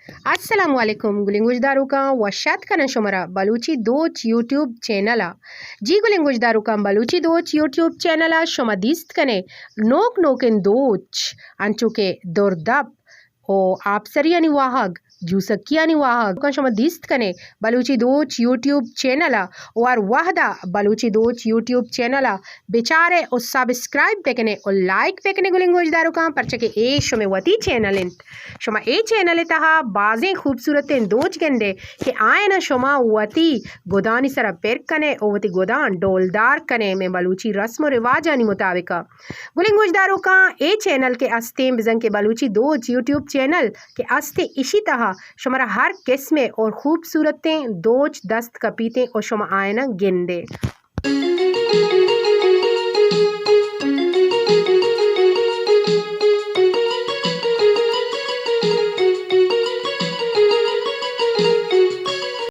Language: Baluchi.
السلام علیکم گلیں گوشداروکاں، وش آتک کناں شمارا بلوچی دوچ یوٹیوب چینل ءَ۔ جی گلیں گوشداروکاں، بلوچی دوچ یوٹیوب چینل ءَ شما دیست کنے نوک نوکیں دوچ، انچو کہ دردپ او آپسریانی واہگ، جوسکیانی واہگ، شما دیست کنے بلوچی دوچ یوٹیوب چینل ءَ۔ او ہر وہدا بلوچی دوچ یوٹیوب چینل ءَ بچارے او سبسکرائب بکنے او لائک بکنے گلیں گوشداروکاں، پرچہ کہ اے شمے وتی چینل انت۔ شما اے چینل ءِ تہا بازیں خوبصورتیں دوچ گندے کہ آیانا شما وتی گدانی سرا پر کنے او وتی گدان ڈولدار کنے مئے بلوچی رسم و رواجانی مطابق۔ گلیں گوشداروکاں، اے چینل کہ استیں، بزاں کہ بلوچی دوچ یوٹیوب چینل کہ استیں، اشی تہا شمارا ہر قسمے اور خوبصورتیں دوچ دست کپیتیں اور شما آیانا گندے۔